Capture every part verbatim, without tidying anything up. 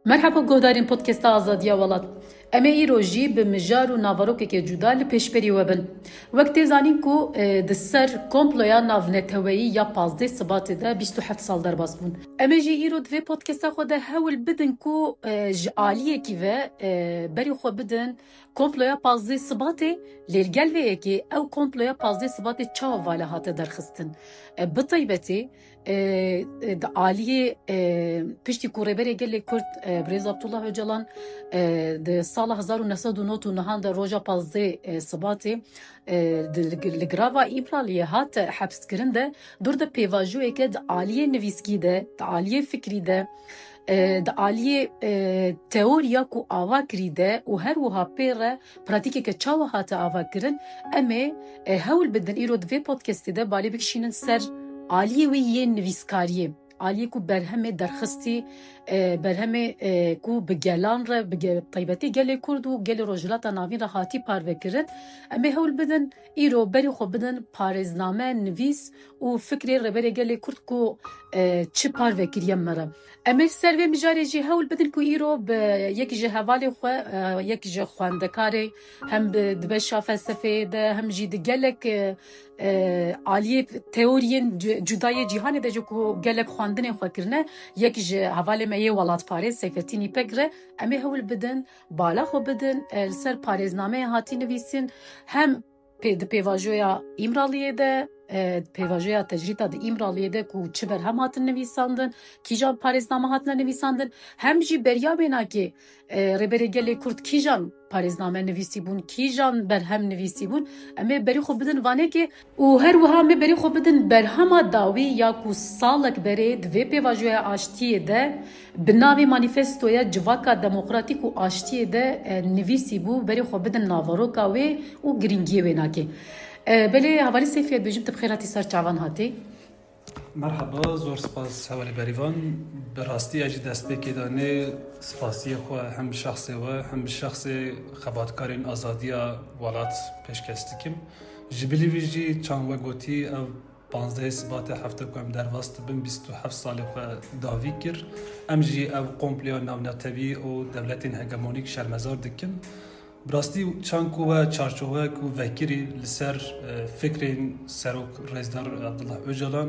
Merhaba guhdarên Podcasta Azadiya Welat. Em ê îro jî bi mijar û naverokeke cuda li pêşberî we bin. Wek tê zanîn ku, e, di ser komploya navneteweyî ya pazdeh Sibatê de bîst û heft sal derbas bûn. Em ê jî îro di vê podcasta xwe de hewl bidin ku, e, ji aliyekî ve, e, berî xwe bidin komploya pazdeh Sibatê, lê li gel vê yekê ew komploya pazdeh Sibatê çawa vala hate derxistin? E, bi taybetî, e, e, di aliyê, e, piştî ku Rêberê Gelê Kurd, e, Birêz Abdullah Ocalan, e, di sala hezar û neh sed û nod û nehan de roja pazdeh, e, Sibatê, e, di, li, li girava Îmraliyê hate hepskirin de, dûr de pêvajoyeke di aliyê nivîskî de, di aliyê fikrî de, e, di aliyê, e, teoriya ku ava kirî de û her wiha pê re pratîkeke çawa hate ava kirin, em ê, e, hewl bidin îro di vê podcastê de balê bikişînin ser aliyê wî yên nivîskariyê. Aliyê ku berhemê derxistî, e, berhemê, e, ku bi gelan re, bi ge-, taybetî gelê Kurd û gelê Rojhilata Navîn re hatî parvekirin. Em ê hewl bidin îro berî xwe bidin parêzname, nivîs û fikrê Rêberê Gelê Kurd ku, e, çi parve kiriye me re. Em ê ser vê mijarê jî hewl bidin ku îro bi yek ji hevalê xwe, e, yek ji xwendekarê, hem bi, di beşa felsefeyê de, hem jî di gelek, e, e, aliyê teoriyên cu-, cuda yê cîhanê de jî ku gelek xwendinên xwe kirine, yek ji hevalê me yê welatparêz Seyfettin Îpek re em ê hewl bidin, bala xwe bidin, e, li ser parêznameyê hatî nivîsîn, hem pê-, di pêvajoya Îmraliyê de, e, pêvajoya tecrîta di Îmraliyê de ku çi berhem hatin nivîsandin, kîjan parêzname hatine nivîsandin, hem jî beriya wênakê, e, Rêberê Gelê Kurd kîjan parêzname nivîsî bûn, kîjan berhem nivîsî bûn, em ê berî xwe bidin vanekê û her wiha em ê berî xwe bidin berhema dawî ya ku salek berê di vê pêvajoya aştiyê de bi navê Manîfestoya Civaka Demokratîk û Aştiyê de, e, nivîsî bû, berê xwe bidin naveroka wê û girîngiyê wênakê. E, belê, hevalî Seyfî, ez dibêjim tu bi xêr hatî ser çavan hatî. Merhaba, zor spas hevalî Berîvan. Bi rastî ez jî destpêkê de nê spasiyê xwe hem bi şexsê we, hem bi şexsê xebatkarên azadiya welat pêşkes dikim. Ji bilî vî jî çand we gotî ev panzdehê Sibatê hefte ku em derbas dibin, bîst û heft salê xwe dawî kir. Em jî ev komploya navnetewî û dewletên hegemonîk şermezar dikin. Bi rastî çand ku we çarçoveku vekirî li ser, e, fikrên Serok Rêzdar Abdullah Ocalan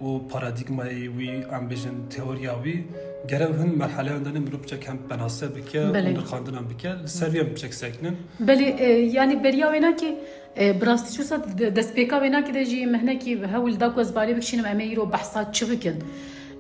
û paradîgmayê wî, em bêjin teoriya wî, gere hin merheleyan de ne mirov biçek hem penase bike û Belê. nirxandinan bike, li ser vê em biçek sekinin. Belê, e, yanî beriya wênakê, e, bi rastî çûsa de-, destpêka wênakê de jî mihnekî hewl da ku ez balê bikişînim, em ê îro behsa çi bikin?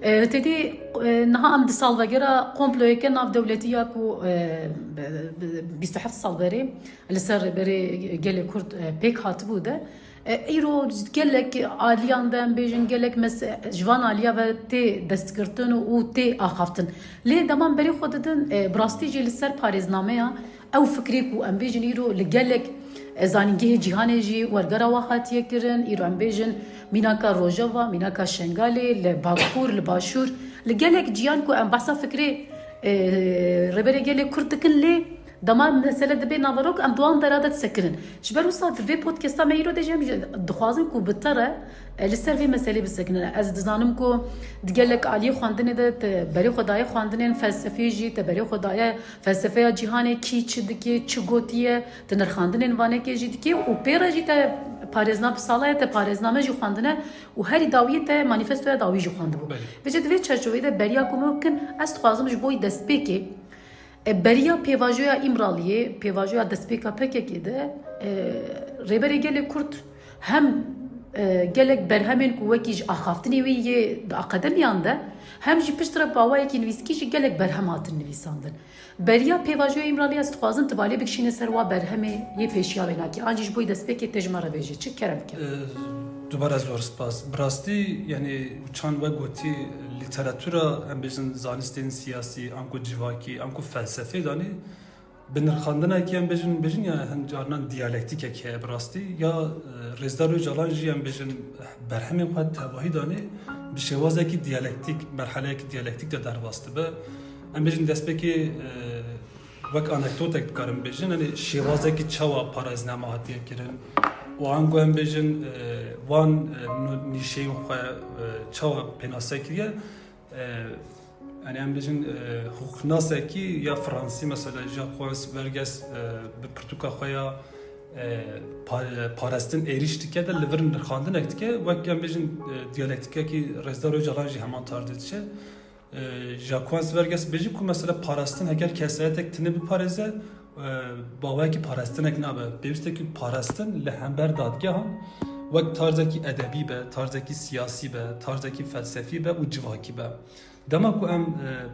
E, tedî, e, niha em di salvegera komployeke navdewletî ya ku, e, bi, bi, bîst û heft sal berê li ser Rêberê Gelê Kurd, e, pêk hatibû de, e, îro gelek aliyan de, em bêjin gelek mes-, ji van aliya ve tê destgirtin û tê axaftin. Lê dema em berê xwe didin, e, bi rastî jî li ser parêznameya ew fikrê ku em bêjin îro li gelek, e, zanîngehê cîhanê jî wergera wa hatiye kirin, îro em bêjin mînaka Rojava, mînaka Şengalê, li Bakur, li Başûr, li gelek ciyan ku em behsa fikrê, e, Rêberê Gelê Kurd dikin, lê dema mesele dibe naverok, em di wan dera de disekinin. Ji ber wisa di vê podcasta me îro de jî em jî dixwazin ku bi te re, e, li ser vê meselê bisekinin. Ez dizanim ku di gelek aliyê xwendinê de te berê xwe daye xwendinên felsefî jî, te berê xwe daye felsefeya cîhanê, kî çi dike, çi gotiye, di nirxandinên vanekê jî dike û pê re jî te parêzna-, bi sala ye te parêzname jî xwendine û herî dawiyê te manîfestoya dawî jî xwendibû. Belê. Vêce di vê çerçoveyê de beriya ku me bikin, ez dixwazim ji bo destpêkê, e, beriya pêvajoya Îmraliyê, pêvajoya destpêka P K K de, e, Rêberê Gelê Kurd hem, e, gelek berhemên ku wekî ji axaftinê wê yê di akademiyan de, hem jî piştre bi awayekî nivîskî jî gelek berhem hatin nivîsandin. Beriya pêvajoya Îmraliyê ez dixwazim tu balê bikişîne ser wa berhemê yê pêşiya wênakê. An jî ji bo destpêkê tê ji me re bêje çi? Kerem ke. Ee, dubare zor spas. Bi rastî, yanî çand we gotî, lîteratura, em bêjin zanistên siyasî, anku civakî, anku felsefê danî, bi nirxandinekî em bêjin, bêjin ya hin carinan diyalektîkek heye bi rastî. Ya, e, Rêzdar Ocalan jî em bêjin berhemên xwe tevahî danî bi şêwazekî diyalektîk, merheleyekî diyalektîk de derbas dibe. Em bêjin destpêkê, e, wek anekdotek dikarim bêjin, yanî şêwazekî çawa parêzname hatiye kirin û ango em bêjin, e, wan, e, nû-, nîşeyên xwe, e, çawa pênase kiriye. E, Yani em bêjin, e, huknasekî ya Fransî, mesela Jacques Verges, e, bi pirtûka xwe ya, e, pa-, parestin êrîş dike de li vir nirxandinek dike, wek em bêjin, e, diyalektikekî Rêzdar Ocalan jî heman tarz de diçe. E, Jacques Verges bêjî ku mesela parestin heger kesayetek tine biparêze, e, baweyekî parestinek nabe. Pêwîstekî parestin li hember dadgehan wek tarzekî edebî be, tarzekî siyasî be, tarzekî felsefî be û civakî be. Dema ku em, e,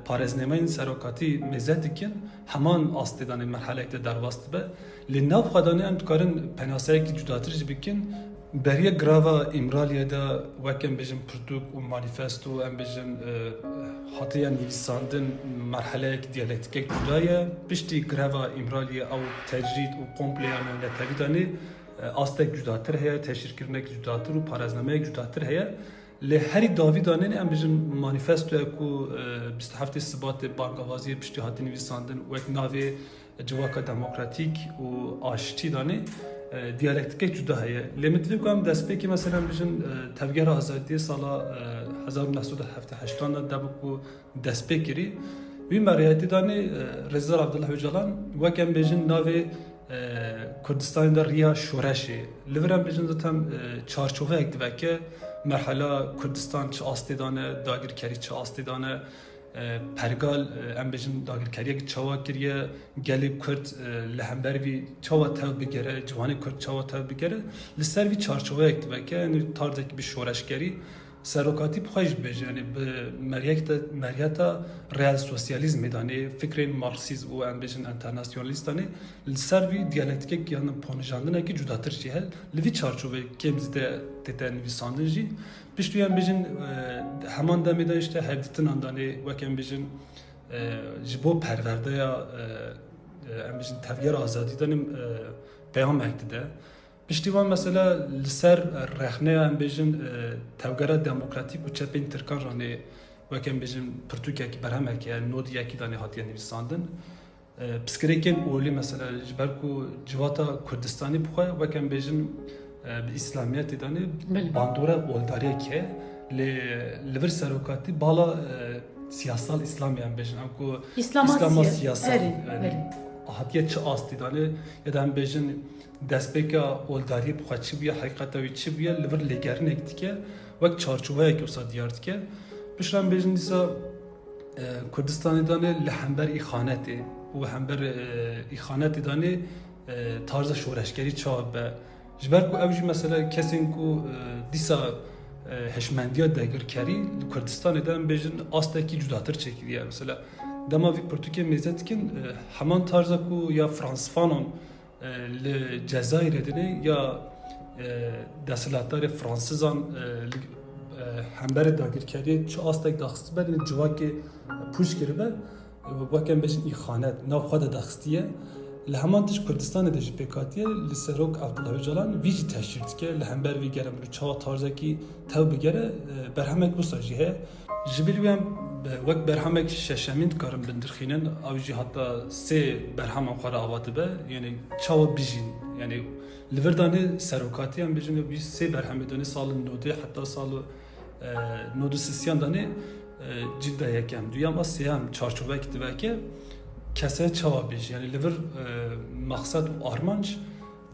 parêznameyên serokatî mêze dikin, heman astê danê merheleyek de derbas dibe. Lê nav xwe danê em dikarin penaseyekî cudatir jî bikin. Beriya greva Îmraliyê de wek em bêjin pirtûk û manîfesto, em bêjin, e, hatiye nivîsandin, merheleyek diyalektikek cuda ye. Piştî greva Îmraliyê ew tecrîd û kompleya navnetewî danê, e, astek cudatir heye, teşhîrkirinek cudatir û parêznameyek cudatir heye. Lê herî dawî danê em bêjin manîfestoya ku, e, bîst û heftê Sibatê bangavaziyê piştî hate nivîsandin wek navê civaka demokratîk û aştî danê, e, diyalektikek cuda heye. Lê min divê ku em destpêkê mesela em bêjin, e, Tevgera Azadiyê sala, e, hezar û neh sed û heftê heştan de debû ku destpêk kirî. Wî meriyetî danê, e, Rêzdar Abdullah Ocalan wek em bêjin navê, e, Kurdistanê de riya şoreşê. Li vir em bêjin zaten, e, çarçoveyek diveke merhela Kurdistan çi astê dane, dagirkerî çi astê dane, e, pergal, e, em bêjin dagirkeriyek çawa kiriye, gelê Kurd, e, li hember vî çawa tev bigere, ciwanê Kurd çawa tev bigere, li ser vî çarçoveyek diveke, yani tarzekî bi şoreşgerî, serokatî bi xwe jî dibêje, yani bi meriyekte-, meriyeta real sosyalîzmê danê, fikrên marksîz û em bêjin enternasyonalîst danê, li ser vî diyalektikek yan ponijandinekî cudatir jî heye. Li vî çarçoveyê kêm zîde tête nivîsandin jî. Piştî em bêjin, e, heman demê de işte hevdîtinan danê, wek em bêjin, e, ji bo perwerdeya, e, e, em bêjin tevgera azadî danê, e, peyamek dide. Piştî van mesela li ser rexneya em bêjin, e, tevgera demokratîk û çepên Tirkan ranê, wek em bêjin pirtûkekî berhemekî, yani nodî yekî danê hatiye nivîsandin. E, pirsgirêkên olî mesela ji ber ku civata Kurdistanî bi xwe wek em bêjin, e, bi îslamiyetê danê Belê. bandora oldariyek heye. Lê li vir serokatî bala, e, siyasal îslamê em bêjin. Em ku Îslama îslama siya-, siyasal, erê, yani erê. hatiye çi astî danê ya da em bêjin destpêka oldariyê bi xwe çi bûye, heqîqeta wî çi bûye, li vir lêgerinek dike, wek çarçoveyekî wisa diyar dike. Piştre em bêjin dîsa, e, Kurdistanê danê li hember îxanetê û hember, e, îxanetê danê, e, tarza şoreşgerî çawa be. Ji ber ku ew jî mesela kesên ku, e, dîsa, e, hişmendiya dagirkerî li Kurdistanê de em bêjin astekî cudatir çêkiriye. Mesela dema vî pirtûkê mêze dikin, e, heman tarza ku ya Frans Fanon, e, li Cezayirê dinê ya, e, desthilatdarê Fransizan, e, li, e, hemberê dagirkeriyê çi astek daxistibe, li civakê pûç kiribe, e, wek em bêjin îxanet, nav xwe de daxistiye. Li heman tişt Kurdistanê de jî pêk hatiye, li serok Abdullah Ocalan vî jî teşhîr dike, li hember vî gere mirov çawa tarzekî tev bigere, e, berhemek wisa jî heye. Ji ber wî em be-, wek berhemek şeşemîn dikarin binirxînin, ew jî heta sê berheman xwe re ava dibe, yani çawa bijîn, yani li vir danê serokatî em bêjin, wî sê berhemê danê sal nodê heta sal, e, nod û sisiyan danê, e, cilda yekem, duyem a sêyem çarçovek diveke, kesaya çawa bijî, yani li vir, e, maqsed û armanc,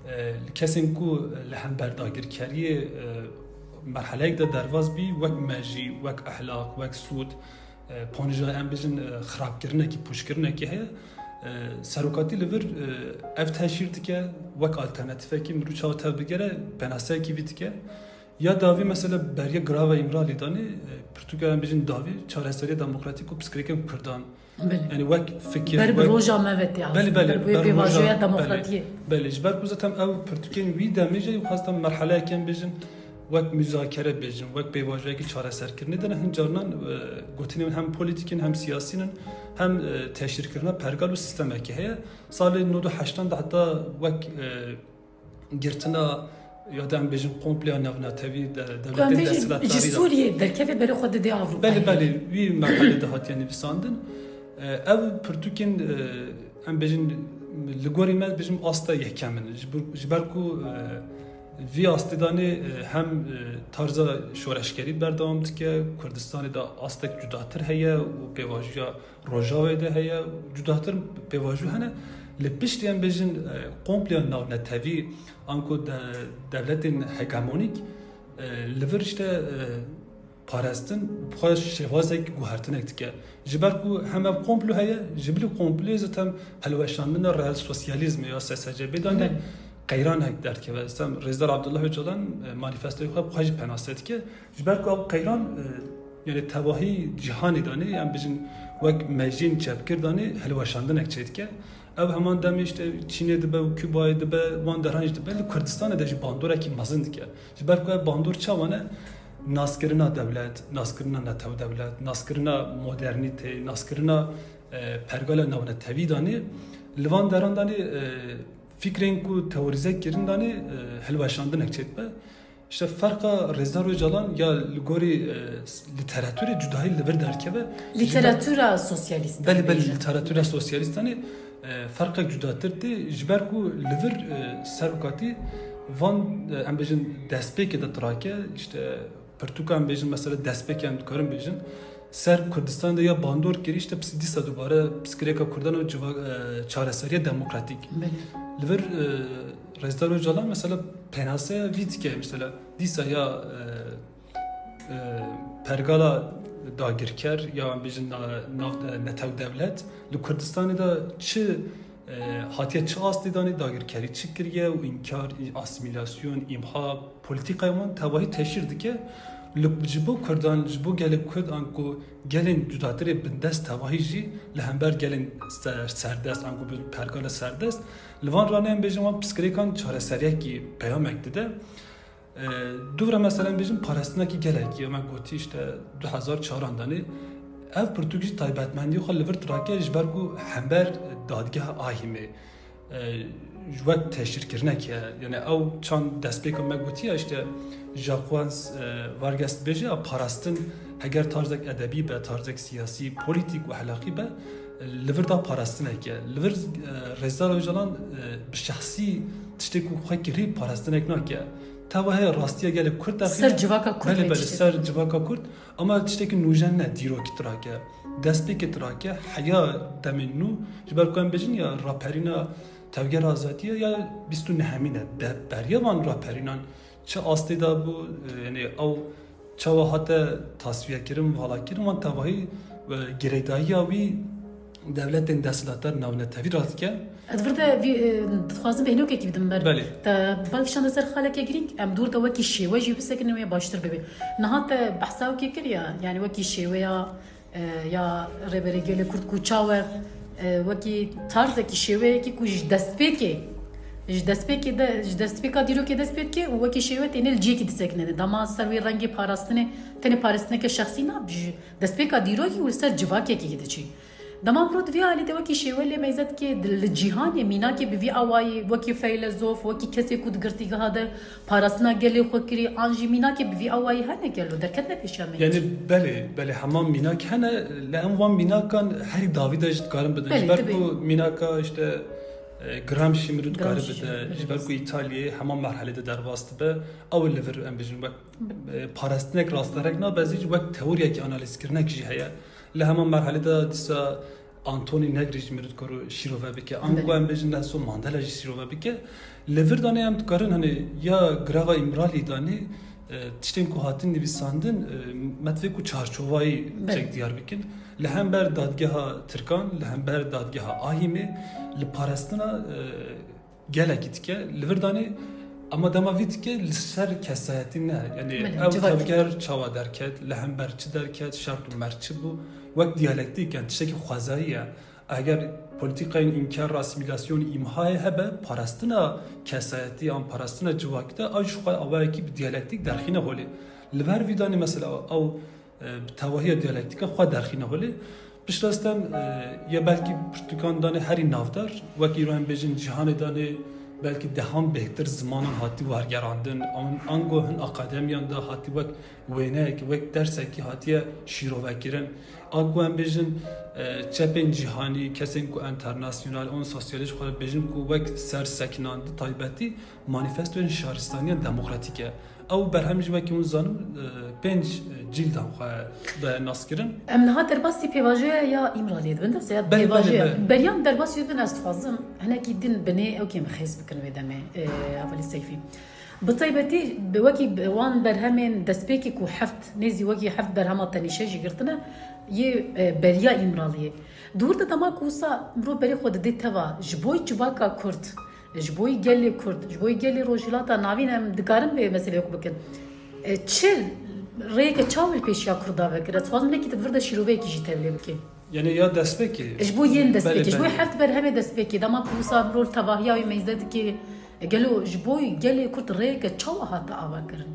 e, li kesên ku li hember dagirkeriyê, e, merheleyek de derbas bî, wek mejî, wek ehlaq, wek sûd, e, ponija em bêjin, e, xirabkirinekî, pûçkirinekî heye. E, serokatî li vir, e, ev teşhîr dike, wek alternatîfekî mirov çawa tev bigere, penaseyekî vî dike. Ya dawî mesela beriya grava Îmralî danê, e, pirtûka em bêjin dawî, çareseriya demokratîk û pirsgirêkên Kurdan. Belê. Yani wek fikir, Ber bi wek roja me ve tê Belê, azim, belê, ber bi ber roja, pêvajoya demokratiyê. Belê, belê. Ji ber ku zaten ew pirtûkên wî demê jî xwestin merheleyek em bêjin, wek muzakere bêjin, wek pêvajoyekî çareserkirinê de ne, hin carinan, e, gotinên hem polîtîk in, hem siyasî in, hem, e, teşhîrkirina pergal û sîstemekî heye. Salê nod û heştan de heta wek, e, girtina ya da em bêjin kompleya navnetewî de, Ku em dewletên bêjin desthilatdarî ji de. Sûriyê derkeve berê xwe didê Ewropayê. Belê, belê, wî merhelê de hatiye nivîsandin. E, ev pirtûkên, e, em bêjin li gorî me bêjim asta yekem in. Ji bir, ji ber ku, e, Vî astê danê, e, hem, e, tarza şoreşgerî berdewam dike, Kurdistanê de astek cudatir heye û pêvajoya Rojavayê de heye, cudatir pêvajo hene. Li piştî em bêjin, e, komploya navnetewî, anku de, dewletên hegemonîk, e, li vir işte, e, parastin, bi xwe şêwazek guhertinek dike. Ji ber ku hem ev komplo heye, ji bilî komployê zaten hilweşandina real sosyalîzmê ya S S C B danê Belê. qeyranek derdikeve. Zaten Rêzdar Abdullah Öcalan, e, manîfestoyê xwe bi xwe jî penase dike. Ji ber ku ev qeyran, e, yani tevahî cîhanê danê, em bijin wek mejên çepgir danê, hilweşandinek çêdike. Ev heman demê işte Çînê dibe û Kubayê dibe, wan deran jî dibe, li Kurdistanê de jî bandorekî mezin dike. Ji ber ku ev bandor çawa ne? Naskirina dewlet, naskirina netew dewlet, naskirina modernîtê, naskirina, e, pergala navnetewî danê, li van deran danê, e, fikrên ku teorîze kirin danê, e, hilweşandinek çêdibe. İşte ferqa Rêzdar Ocalan ya li gorî, e, s-, lîteratûrê cudahî li vir derkeve. Ji ber Lîteratûra sosyalîst Belê, belê, dibêje. Lîteratûra sosyalîst danê, e, ferqek cudatir tê. Ji ber ku li vir, e, serokatî van, e, em bêjin destpêkê de tirake, işte pirtûka em bêjin mesela destpêkê em dikarin bêjin, ser Kurdistanê de ya bandor kirî, işte pis-, dîsa dubare piskirêka Kurdan û civa-, e, çareseriya demokratîk. Belê. Li vir, e, Rêzdar Ocalan mesela penaseya vî dike, mesela dîsa ya, e, e, pergala dagirker ya em bêjin na-, nav-, e, netew dewlet li Kurdistanê de çi, e, hatiye çi astê danê, dagirkerî çi kiriye û înkar, asîmîlasyon, îmha, polîtîkaya wan tevahî teşhîr dike. Li, ji bo Kurdan, ji bo gelê Kurd, anku gelên cudatirê bindest tevahî jî li hember gelên ser-, serdest, anku bi pergala serdest, li van ranê em bêjin wan piskirêkan çareseriyekî peyamek dide. E, dû re mesela em bêjin parastinekî gelekî, me gotî işte du hezar çaran danê. Ev pirtûk jî taybetmendî xwe li vir tirake ji ber ku hember dadgeha Ahîmê, e, ji wek teşhîrkirinek heye. Yani ew çand destpêka me gotiye, işte Jacques, e, Vargas dibêje, ya parastin heger tarzek edebî be, tarzek siyasî, polîtîk û ehlaqî be, li vir da parastinek e. Li vir, e, Rêzdar Ocalan, e, bi şexsî tiştê ku xwe kirî parastinek nake. Teva heye rastiya gelê Kurd derxîne. Ser civaka Kurd Belê, ve belê, tiştê ser ku civaka Kurd. Ama tiştekî nûjen ne, dîrokî tirake. Destpêkê tirake, heya demên nû, ji ber ku em bêjin ya raperîna Tevgera Azadiyê ya bîst û nehemîn e. De, beriya van raperînan çi astê de bû, e, yani ew çawa hate tasfiyekirin, valakirin, wan tevahî, e, girêdayiya wî dewletên desthilatdar navnetewî radike. Ez vir de vî, e, dixwazim bêhnokekî bidim ber. Belê. Te belkî şande ser xaleke girîng, em dûr de wekî şêwe jî bisekinin wê baştir bibe. Niha te behsa wekî kir ya, yani wekî şêweya, e, ya Rêberê Gelê Kurd ku çawe, e, wekî tarzekî şêweyekî ku ji destpêkê, ji destpêkê de, ji destpêka dîrokê dest pê dike û wekî şêwe têne li cihekî disekine. Dema ser wê rengê parastinê, tenê parastineke şexsî na, ji destpêka dîrokî û li ser civakekî diçî. Dema mirov di vî alî de wekî şêwe lê meyze dike, di, li cîhanê mînakê bi vî awayî, wekî feylezof, wekî kesê ku di girtîgeha de parastina gelê xwe kirî, an jî mînakê bi vî awayî hene gelo, derketine pêşiya me Yani hiç? belê, belê, hema mînak hene, li em wan mînakan herî dawî de jî dikarin bidin. Belê, Ji ber dibê. ku mînaka işte, e, Gramsci mirû dikare Gramsci, bide, belê. ji ber ku Îtalyayê hema merhelê de derbas dibe, ew li vir em bijin wek, e, parastinek rasterek nabe, ez jî wek teoriyekî analîzkirinek jî heye. Li hema merhelê de dîsa Anthony Negri jî mirû dikaro şîrove bike. Anku Belê. em bêjin Nelson Mandela jî şîrove bike. Li vir danê em dikarin hani ya greva Îmralî danê, e, tiştên ku hatin nivîsandin, e, me divê ku çarçovayî Belê. çek diyar bikin. Li hember dadgeha Tirkan, li hember dadgeha Ahîmê, li parastina, e, gelekî dike, li vir danê, ama dema vî dike li ser kesayetî ne. Yani Belê, ew civakî. tevger çawa derket, li hember çi derket, şert û merc çi bû, wek diyalektîk, yani tiştekî xwezayî ye. Eger polîtîkayên înkar, asîmîlasyon, îmhayê hebe, parastina kesayetî an parastina civakî de, ew ji xwe awayekî bi diyalektîk derxîne holê. Li ber vî danê mesela ew, e, bi tevahiya diyalektîka xwe derxîne holê. Pişt destem, e, ya belkî pirtûkan danê herî navdar, wek îro em bêjin cîhanê danê, Belkî dehan bêhtir zimanan hatî wergerandin, an-, ango hin akademiyan de hatî wek wêneyekî, wek dersekî hatiye şîrovekirin. Ango em bêjin, e, çepên cîhanî, kesên ku enternasyonal, an sosyalîst xwe bêjin ku wek sersekinan di taybetî manîfestoyên şaristaniya demokratîk e. Ew berhem jî wekî hûn zanin, e, pênc cîldan xwe daye naskirin. Em niha derbasî pêvajoya ya Îmraliyê dibin, dest ya Belê, belê, pêvajoya. belê. Beriya em derbasî dibin, ez dixwazim hinekî din binê ew kêm xêz bikin wê demê, e, hevalî Seyfî. Bi taybetî bi wekî bi wan berhemên destpêkê ku heft, nêzî wekî heft berhema tenîşe jî girtine, yê, e, beriya Îmraliyê. Di wir de dema ku wisa mirov berê xwe didê teva, ji bo civaka Kurd, ji bo gelê Kurd, ji bo gelê Rojhilata Navîn em dikarin vê meseleyê ku bikin. E, çi rêyeke çawa li pêşiya Kurda vekir? Ez dixwazim hinekî tu di vir de şîroveyekî jî tevlê bikî. Yani ya destpêkê. Ji bo yên destpêkê, Belê, ji bo belê. heft berhemê destpêkê, dema ku wisa mirov li tevahiya wê meyze dike, e, gelo ji bo gelê Kurd rêyeke çawa hate avakirin?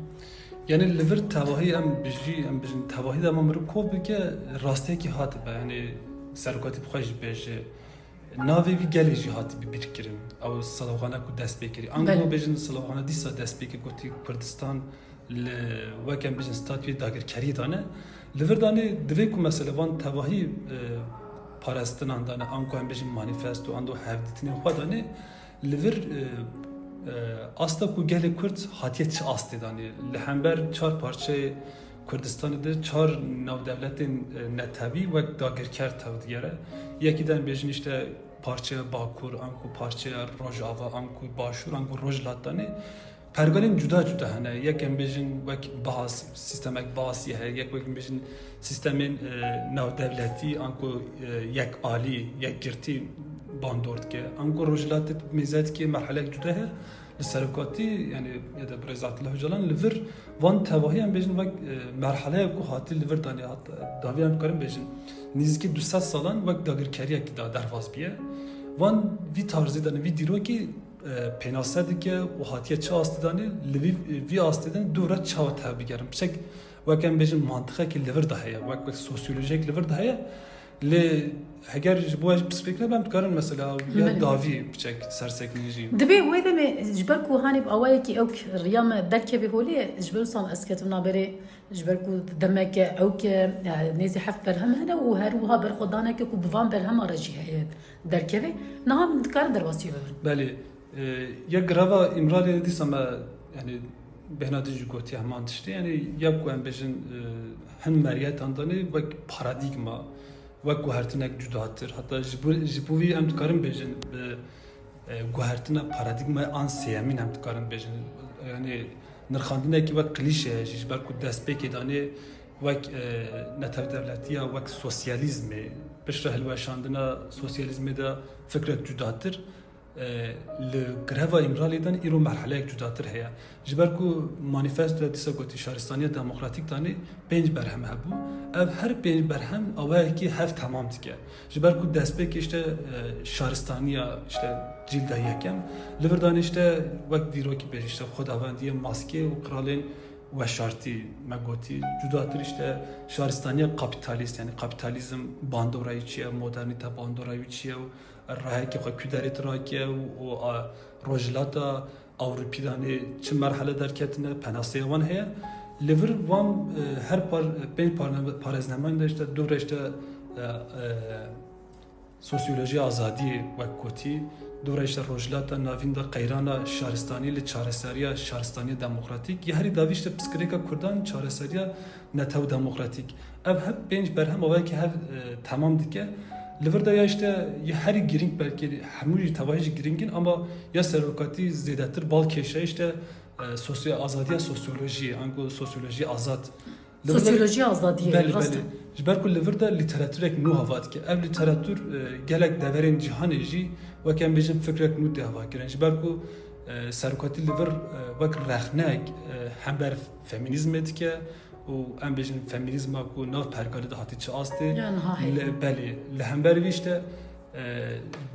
Yani li vir tevahî em bijî, em bijîn tevahî dema mirov kov bike, rastiyekî hatibe. Yani serokatî bi xwe jî bêje. Navê vî gelê jî hatî bibîrkirin. Ew sloxana ku dest pê kirî. Ango Belê. bêjin sloxana dîsa dest pê kir, gotî Kurdistan li, wek em bêjin, statuyê dagirkeriyê dane. Li vir danê divê ku mesela van tevahî, e, parestinan dane, ango em bêjin manîfesto, ando hevdîtinên xwe dane. Li vir, e, e, asta ku gelê Kurd hatiye çi astê danê. Li hember çar parçeyê Kurdistanê de çar navdewletên, e, netewî wek dagirker tev digere. Yekî de em bêjin işte parçeya Bakur, anku parçeya Rojava, anku Başûr, anku Rojhilat danê. Pergalên cuda cuda hene. Yek em bêjin wek Baas, sistemek Baasî heye. Yek wek em bêjin sistemên, e, navdewletî, anku, e, yekalî, yekgirtî bandor dike. Anku Rojhilatê mêze dike merhelek cuda heye. Li serokatî, yani ya da Birêz Abdullah Ocalan li vir van tevahî em bêjin wek, e, merheleya ku hatî li vir danê hat, dawî em karin bêjin. Nêzîkî du sed salan wek dagirkeriyekî da derbas biye. Van vî tarzî danê, vî dîrokî, e, pênase dike û hatiye çi astê danê, li vî, vî astê danê dû re çawa tev bigerin. Piçek wek em bêjin mantixekî li vir de heye, wek, wek sosyolojiyek li vir de heye. Lê heger ji bo ez pirsgirêk nebem, dikarin mesela ya Belê. dawî piçek sersekinî jî. Dibê wê demê ji ber ku hanê bi awayekî ewk riya me derkevê holê, ji ber wisa ez ketim naberê, ji ber ku demeke ewk e, nêzî heft berhem hene û her wiha berxwedaneke ku bi van berhema re jî heye derkeve. Niha em dikarin derbasî bibin. Belê. E, ya greva Îmraliyê dîsa me, yani, bêhna din jî gotiye heman tiştê. Yani, ya ku em bêjin, e, hin meriyetan danê wek paradîgma, wek guhertinek cudatir. Heta ji bo, ji bo vî em dikarin bêjin, bi, e, guhertina paradîgmayê an sêyemîn em dikarin bêjin. Yani, nirxandinekî wek klîşe ye jî, ji ber ku destpêkê danê wek, e, netewdewletiya, wek sosyalîzmê, piştre hilweşandina sosyalîzmê de fikrek cudatir. E, li greva Îmraliyê de îro merheleyek cudatir heye. Ji ber ku manîfestoya dîsa gotî şaristaniya demokratîk danê pênc berhem hebû. Ev her pênc berhem awayekî hev temam dike. Ji ber ku destpêkê işte, e, şaristaniya, işte cîlda yekem, li vir danê işte wek dîrokî bêjî işte xwedawendiyê maskê û qiralên weşartî me gotî. Cudatir işte şaristaniya kapîtalîst, yani kapîtalîzm bandora wî çi ye, modernîte bandora wî çi ye û rehekê xwe ku derê tira ke û, û, a, Rojhilata Ewropî danê çi merhele derketine, penaseya wan heye. Li vir wan, e, her par-, pênc parne-, parêznemayên de işte dû re işte, e, e, sosyolojiya azadiyê wek gotî, dû re işte Rojhilata Navîn de qeyrana şaristanî li çareseriya şaristaniya demokratîk, ya herî dawî işte pirsgirêka Kurdan çareseriya netew demokratîk. Ev hep pênc berhem awayekî hev, e, temam dike. Li vir de ya işte ya herî girîng, belkî hemû jî tevahî jî girîng in, ama ya serokatî zêdetir bal kêşe işte, e, sosyo-, azadiya sosyolojiyê, ango sosyolojiyê azad. Li vir de Sosyolojiya azadiyê, Belê, rast e. belê. Ji ber ku li vir de lîteraturek nû hava dike. Ev lîteratur, e, gelek deverên cîhanê jî wek em bêjin fikrek nû tê hava kirin. Ji ber ku, e, serokatî li vir, e, wek rexnek, e, hember feminîzmê dike û em bêjin feminîzma ku nav pergalê de hatî çi astê. Ya niha heye. Li, belê, li hember vî işte, e,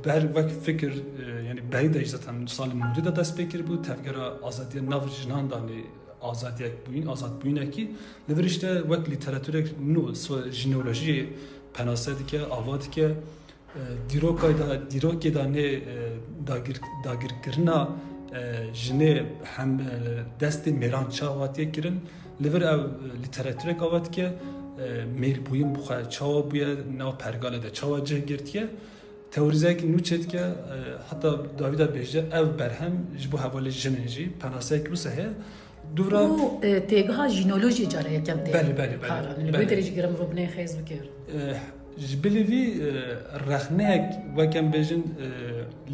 ber wek fikir, e, yani berî de jî zaten salên nodî de dest pê kiribû, tevgera azadiya nav jinan danê azadiyek bûyîn, azadbûyînekî. Li vir işte wek lîteraturek nû, so-, jineolojiyê penase dike, ava dike. Dîroka da, dîrokê de nê, e, dagir-, dagirkirina, e, jinê hem, e, destê mêran çawa hatiye kirin, li vir ew, e, lîteraturek ava dike, e, mêrbûyîn bi xwe çawa bûye, nav pergalê de çawa cih girtiye, teorîzeyekî nû çêdike, e, heta dawî de bêje ev berhem ji bo hevalê jin in jî penaseyek wisa heye. Dûra Û, e, têgiha jînolojiyê cara yekem tê Belê, belê, belê, kar anîn. Li belê. Wê derê jî gerek mirov binê xêz bike. E, ji bilî vî, e, rexneyek wek em bêjin, e,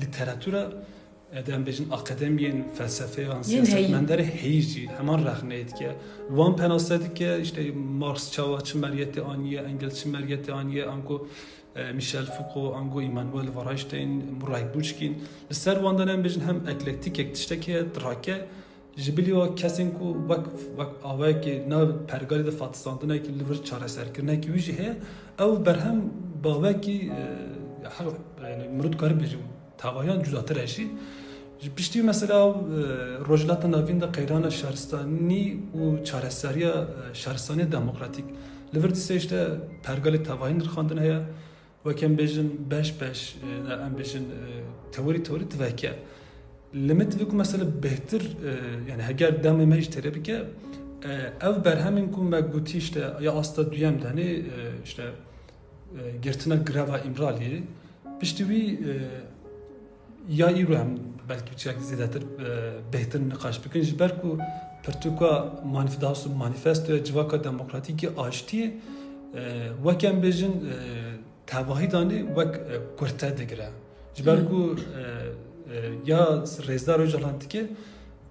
lîteratura, e, de em bêjin akademiyên felsefeyan, Yên heyî. siyasetmenderê heyî jî heman rexneyê dike. Wan penase dike, işte Marx çawa çi meriyetê aniye, Engels çi meriyetê aniye, anku, e, Michel Foucault, anku Immanuel Wallerstein, Murray Bookchin. Li ser wan de em bêjin hem eklektîkek tiştekê heye, dirake, Ji bilî wa kesên ku wek, wek awayekî nav pergalê de fatistandinekî li vir çareserkirinekî wî jî heye, ew berhem bawekî, e, her, yani, mirov dikare bêje tevahiyan cudatir e jî. Ji piştî mesela, e, Rojhilata Navîn de qeyrana şaristanî û çareseriya, e, şaristaniya demokratîk. Li vir dîse işte pergalê tevahî nirxandin heye. Wek em bêjin beş beş, e, em bêjin, e, teorî teorî diveke. Li min divê ku mesela bêhtir, e, yani heger demê me jî têrê bike, e, ev berhemên ku me gotî işte ya asta duyem de ne, e, işte, e, girtina greva Îmraliyê, piştî wî, e, ya îro em belkî biçek zêdetir, e, bêhtir niqaş bikin. Ji ber ku pirtûka manif-, daha doğrusu manifestoya Civaka Demokratîk a Aştiyê, e, wek em bêjin, e, tevahî danê wek, e, kurte digire. Ji ber Hı. ku, e, e, ya Rêzdar Ocalan dike,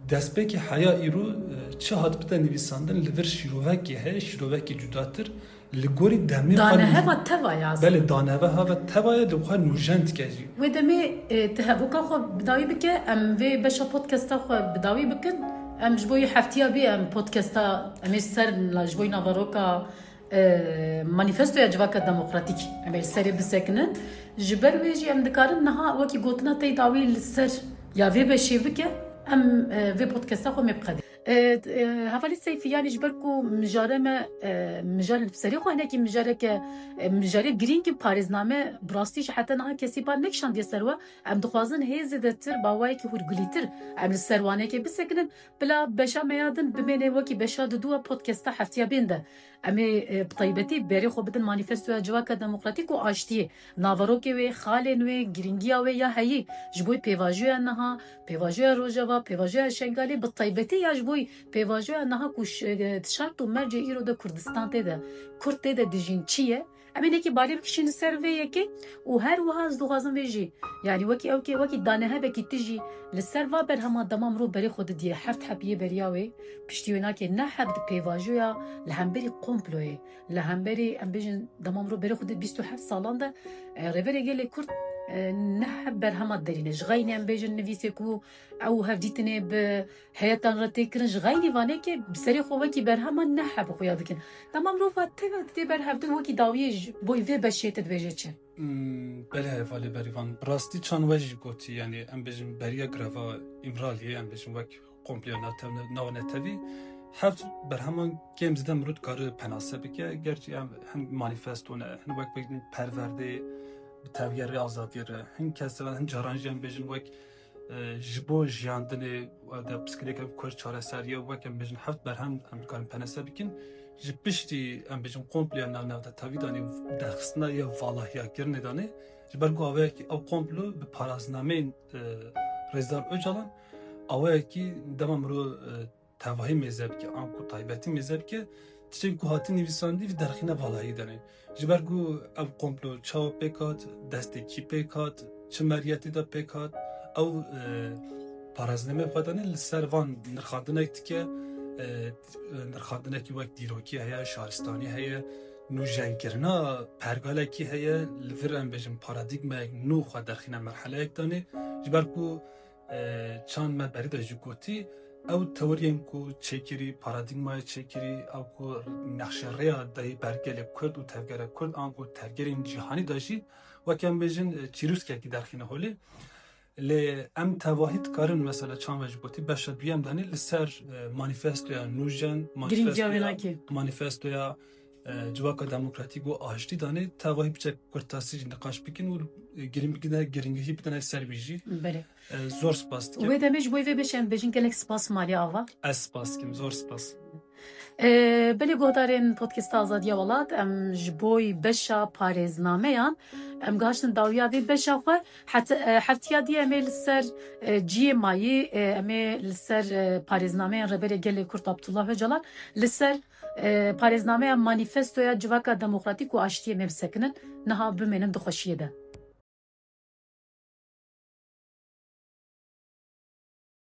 destpêkê heya îro, e, çi hat bite nivîsandin, li vir şîrovekê heye, şîrovekê cudatir, li gorî demê xwe Daneheva teva ya. Belê, daneheva teva ye, li xwe nûjen dike jî. Wê demê, e, tu hevoka xwe bi dawî bike, em vê beşa podcasta xwe bi dawî bikin. Em ji bo yê heftiya bê em podcasta, em ê ser la ji bo naveroka, e, manifestoya Civaka Demokratîk em ê li serê bisekinin. Ji ber wê jî em dikarin niha wekî gotina te yê dawî li ser ya vê beşê bike, em, e, vê podcasta xwe mê biqedî. E, e, Hevalî Seyfî, yanî ji ber ku mijare me, e, mijare serê xwe hinekî mijareke, e, mijarê girîng in, parêzname bi rastî jî heta niha kesî bar nekişandiye ser we. Em dixwazin hê zêdetir, bi awayekî hûrgulîtir em li ser wanekê bisekinin. Bila beşa me ya din bimêne wekî beşa didu a podcasta heftiya bên de. Em ê, e, bi taybetî berê xwe bidin manîfestoya Civaka Demokratîk û Aştiyê. Naverokê wê, xalên wê, girîngiya wê ya heyî ji bo pêvajoya niha, pêvajoya Rojava, pêvajoya Şengalê, bi taybetî ya ji bo pêvajoya niha ku ş-, e, di şart û mercê îro de Kurdistan tê de, Kurd tê de dijîn çi ye? Em ê nekî balê bikişîn li ser vê yekê û her wiha ez dixwazim vê jî, yanî wekî ew kê, wekî danehevekî tijî li ser va berhema dema mirov berê xwe didiye heft heb yê beriya wê, piştî wê nake neh heb di pêvajoya li hemberî komployê, li hemberî, em bêjin, dema mirov berê xwe di bîst û heft salan de, e, Rêberê Gelê Kurd, e, neh heb berhema derîne. Ji xeynî em bêjin nivîsê ku ew hevdîtinê bi heyetan re tê kirin, ji xeynî vanekê bi serê xwe wekî berhema neh heb xuya dikin. Dema mirov va teva didê ber hevdin wekî dawiyê ji bo vê beşê te dibêje çi? Hmm, belê hevalê Berîvan. Bi rastî çand we jî gotî, yanî em bêjin beriya greva Îmraliyê, em bêjin wek komploya natev-, navnetewî, heft berheman kêm zêde mirov dikare penase bike. Gerçî em hin manîfesto ne, hin wek bêjin perwerdê bi tevgerê azadiyê re, hin kes, hin caran jî em bêjin wek, e, ji bo jiyandinê, e, de pirsgirêkên Kurd çareser ye, wek em bêjin heft berhem em dikarin penase bikin. Ji piştî em bêjin komploya navnetewî danê, derxistina ya valahiyakirinê danê. Ji ber ku awayekî ew komplo bi paraznameyên, e, Rêzdar Ocalan, awayekî dema mirov, e, tevahî mêze bike, anku taybetî mêze bike, tiştên ku hatin nivîsandî vî derxîne valahî danê. Ji ber ku ev komplo çawa pêk hat, destê kî pêk hat, çi meriyetê de pêk hat, ew, e, paraznamê xwe danê li ser van nirxandinek dike, e, nirxandinekî wek dîrokî heye, şaristanî heye, nûjenkirina pergalekî heye, li vir em bêjin paradîgmayek nû xwe derxîne merheleyek danê. Ji ber ku, e, çand me berî de jî gotî, ew teoriyên ku çêkirî, paradîgmayê çêkirî, ew ku nexşerêya dayî ber gelê Kurd û tevgera Kurd, anku tevgerên cîhanî de jî, wek em bêjin, e, çîrûskekî derxîne holê. Lê em tevahî dikarin, mesela, çand we jî gotî, beşa duyem danê li ser, e, manîfestoya nûjen, Girîngiya wê manîfestoya, nake. manîfestoya, e, civaka demokratîk û aştî danê, tevahî piçek kurtasî jî niqaş bikin û, e, giring bidine, giringihî bidine ser wî jî. Belê. E, zor spas dikim. Wê demê ji bo vê bêşem bêjin gelek spas malê ava. Ez spas dikim, zor spas. E, belê guhdarên Podcasta Azadiya Welat, em ji bo beşa parêznameyan, em gihiştin dawiya vê beşa xwe. Heta, e, heftiya dî em ê li ser, e, cihê mayî, e, em ê li ser, e, parêznameyên Rêberê Gelê Kurd Abdullah Ocalan, li ser, e, parêznameya manîfestoya Civaka Demokratîk û Aştiyê em ê bisekinin. Niha bimênin di xweşiyê de.